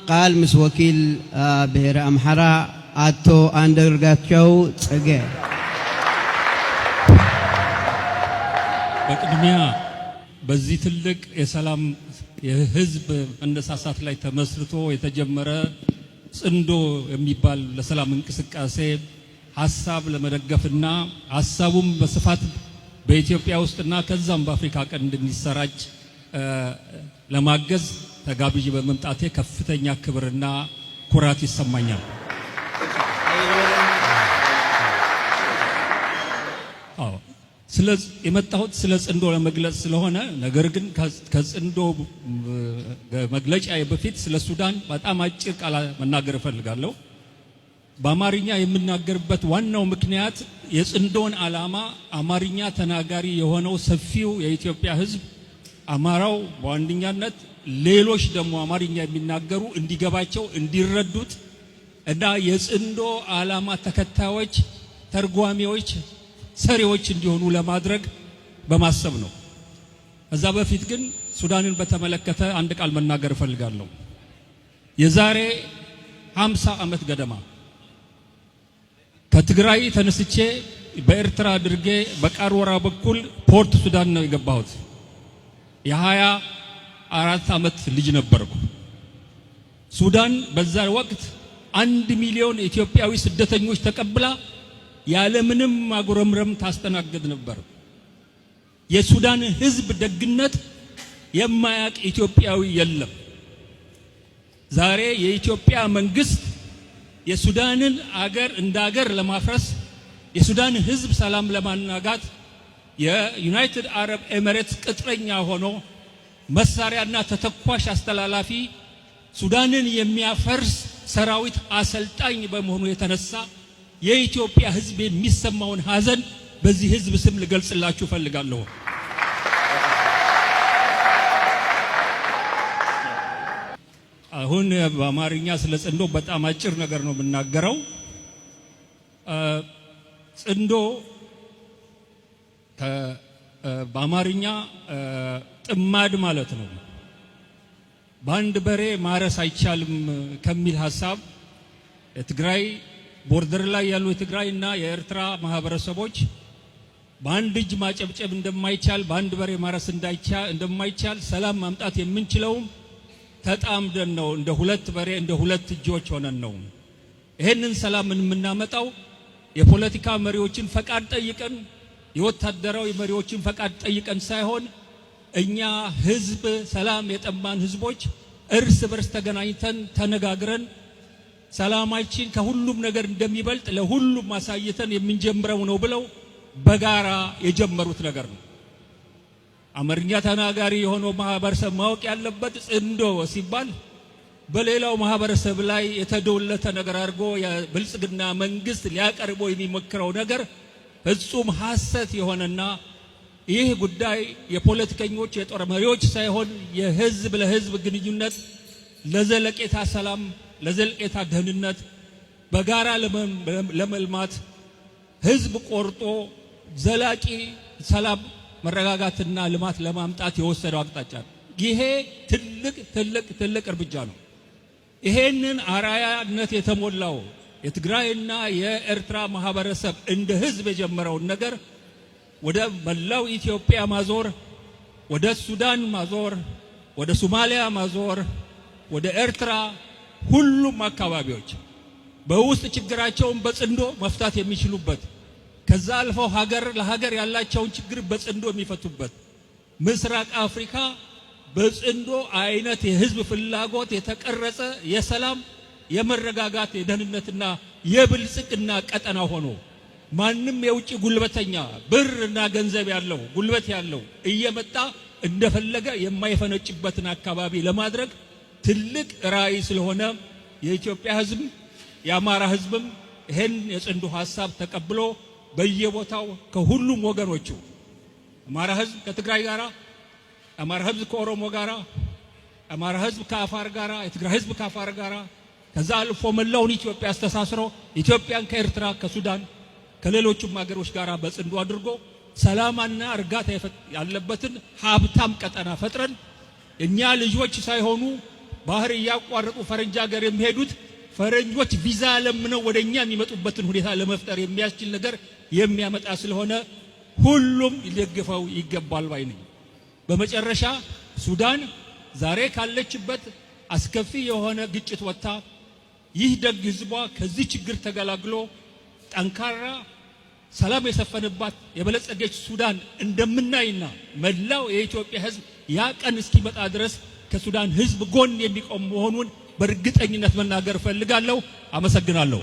ቃል ምስ ወኪል ብሔረ አምሓራ አቶ አንዳርጋቸው ጽጌ። በቅድሚያ በዚህ ትልቅ የሰላም የህዝብ መነሳሳት ላይ ተመስርቶ የተጀመረ ጽንዶ የሚባል ለሰላም እንቅስቃሴ ሀሳብ ለመደገፍና ሀሳቡም በስፋት በኢትዮጵያ ውስጥና ከዛም በአፍሪካ ቀንድ እንዲሰራጭ ለማገዝ ተጋብዤ በመምጣቴ ከፍተኛ ክብርና ኩራት ይሰማኛል። አዎ፣ ስለ የመጣሁት ስለ ጽንዶ ለመግለጽ ስለሆነ፣ ነገር ግን ከጽንዶ መግለጫ በፊት ስለ ሱዳን በጣም አጭር ቃል መናገር እፈልጋለሁ። በአማርኛ የምናገርበት ዋናው ምክንያት የጽንዶን ዓላማ አማርኛ ተናጋሪ የሆነው ሰፊው የኢትዮጵያ ሕዝብ፣ አማራው በዋነኛነት፣ ሌሎች ደግሞ አማርኛ የሚናገሩ እንዲገባቸው፣ እንዲረዱት እና የጽንዶ ዓላማ ተከታዮች፣ ተርጓሚዎች፣ ሰሪዎች እንዲሆኑ ለማድረግ በማሰብ ነው። ከዛ በፊት ግን ሱዳንን በተመለከተ አንድ ቃል መናገር እፈልጋለሁ። የዛሬ 50 ዓመት ገደማ ከትግራይ ተነስቼ በኤርትራ አድርጌ በቃሮራ በኩል ፖርት ሱዳን ነው የገባሁት። የ24 ዓመት ልጅ ነበርኩ። ሱዳን በዛ ወቅት 1 ሚሊዮን ኢትዮጵያዊ ስደተኞች ተቀብላ ያለምንም ማጉረምረም ታስተናግድ ነበር። የሱዳን ሕዝብ ደግነት የማያቅ ኢትዮጵያዊ የለም። ዛሬ የኢትዮጵያ መንግስት የሱዳንን አገር እንደ አገር ለማፍረስ፣ የሱዳን ሕዝብ ሰላም ለማናጋት የዩናይትድ አረብ ኤሚሬትስ ቅጥረኛ ሆኖ መሳሪያና ተተኳሽ አስተላላፊ፣ ሱዳንን የሚያፈርስ ሰራዊት አሰልጣኝ በመሆኑ የተነሳ የኢትዮጵያ ሕዝብ የሚሰማውን ሀዘን በዚህ ሕዝብ ስም ልገልጽላችሁ እፈልጋለሁ። አሁን በአማርኛ ስለ ጽንዶ በጣም አጭር ነገር ነው የምናገረው። ጽንዶ በአማርኛ ጥማድ ማለት ነው። በአንድ በሬ ማረስ አይቻልም ከሚል ሀሳብ የትግራይ border ላይ ያሉ የትግራይ እና የኤርትራ ማህበረሰቦች በአንድ እጅ ማጨብጨብ እንደማይቻል፣ በአንድ በሬ ማረስ እንደማይቻል፣ ሰላም ማምጣት የምንችለውም ተጣምደን ነው፣ እንደ ሁለት በሬ እንደ ሁለት እጆች ሆነን ነው። ይሄንን ሰላም የምናመጣው የፖለቲካ መሪዎችን ፈቃድ ጠይቀን፣ የወታደራዊ መሪዎችን ፈቃድ ጠይቀን ሳይሆን እኛ ህዝብ፣ ሰላም የጠማን ህዝቦች እርስ በርስ ተገናኝተን ተነጋግረን ሰላማችን ከሁሉም ነገር እንደሚበልጥ ለሁሉም አሳይተን የምንጀምረው ነው ብለው በጋራ የጀመሩት ነገር ነው። አማርኛ ተናጋሪ የሆነው ማህበረሰብ ማወቅ ያለበት ጽንዶ ሲባል በሌላው ማህበረሰብ ላይ የተዶለተ ነገር አድርጎ የብልጽግና መንግስት ሊያቀርበው የሚሞክረው ነገር ፍጹም ሐሰት የሆነና ይህ ጉዳይ የፖለቲከኞች፣ የጦር መሪዎች ሳይሆን የህዝብ ለህዝብ ግንኙነት ለዘለቄታ ሰላም፣ ለዘለቄታ ደህንነት፣ በጋራ ለመልማት ህዝብ ቆርጦ ዘላቂ ሰላም፣ መረጋጋትና ልማት ለማምጣት የወሰደው አቅጣጫ ነው። ይሄ ትልቅ ትልቅ ትልቅ እርምጃ ነው። ይሄንን አርአያነት የተሞላው የትግራይና የኤርትራ ማህበረሰብ እንደ ህዝብ የጀመረውን ነገር ወደ መላው ኢትዮጵያ ማዞር፣ ወደ ሱዳን ማዞር፣ ወደ ሶማሊያ ማዞር፣ ወደ ኤርትራ ሁሉም አካባቢዎች በውስጥ ችግራቸውን በጽንዶ መፍታት የሚችሉበት፣ ከዛ አልፈው ሀገር ለሀገር ያላቸውን ችግር በጽንዶ የሚፈቱበት፣ ምስራቅ አፍሪካ በጽንዶ አይነት የህዝብ ፍላጎት የተቀረጸ የሰላም፣ የመረጋጋት፣ የደህንነትና የብልጽግና ቀጠና ሆኖ ማንም የውጭ ጉልበተኛ፣ ብር እና ገንዘብ ያለው፣ ጉልበት ያለው እየመጣ እንደፈለገ የማይፈነጭበትን አካባቢ ለማድረግ ትልቅ ራዕይ ስለሆነ የኢትዮጵያ ህዝብ፣ የአማራ ህዝብም ይሄን የጽንዶ ሀሳብ ተቀብሎ በየቦታው ከሁሉም ወገኖቹ፣ አማራ ህዝብ ከትግራይ ጋራ፣ አማራ ህዝብ ከኦሮሞ ጋራ፣ አማራ ህዝብ ከአፋር ጋራ፣ የትግራይ ህዝብ ከአፋር ጋራ፣ ከዛ አልፎ መላውን ኢትዮጵያ አስተሳስሮ ኢትዮጵያን ከኤርትራ፣ ከሱዳን፣ ከሌሎቹም ሀገሮች ጋር በጽንዶ አድርጎ ሰላማና እርጋታ ያለበትን ሀብታም ቀጠና ፈጥረን እኛ ልጆች ሳይሆኑ ባህር እያቋረጡ ፈረንጅ ሀገር የሚሄዱት ፈረንጆች ቪዛ ለምነው ወደ እኛ የሚመጡበትን ሁኔታ ለመፍጠር የሚያስችል ነገር የሚያመጣ ስለሆነ ሁሉም ሊደግፈው ይገባል ባይ ነኝ። በመጨረሻ ሱዳን ዛሬ ካለችበት አስከፊ የሆነ ግጭት ወጥታ ይህ ደግ ህዝቧ ከዚህ ችግር ተገላግሎ ጠንካራ ሰላም የሰፈነባት የበለጸገች ሱዳን እንደምናይና መላው የኢትዮጵያ ህዝብ ያ ቀን እስኪመጣ ድረስ ከሱዳን ህዝብ ጎን የሚቆም መሆኑን በእርግጠኝነት መናገር እፈልጋለሁ። አመሰግናለሁ።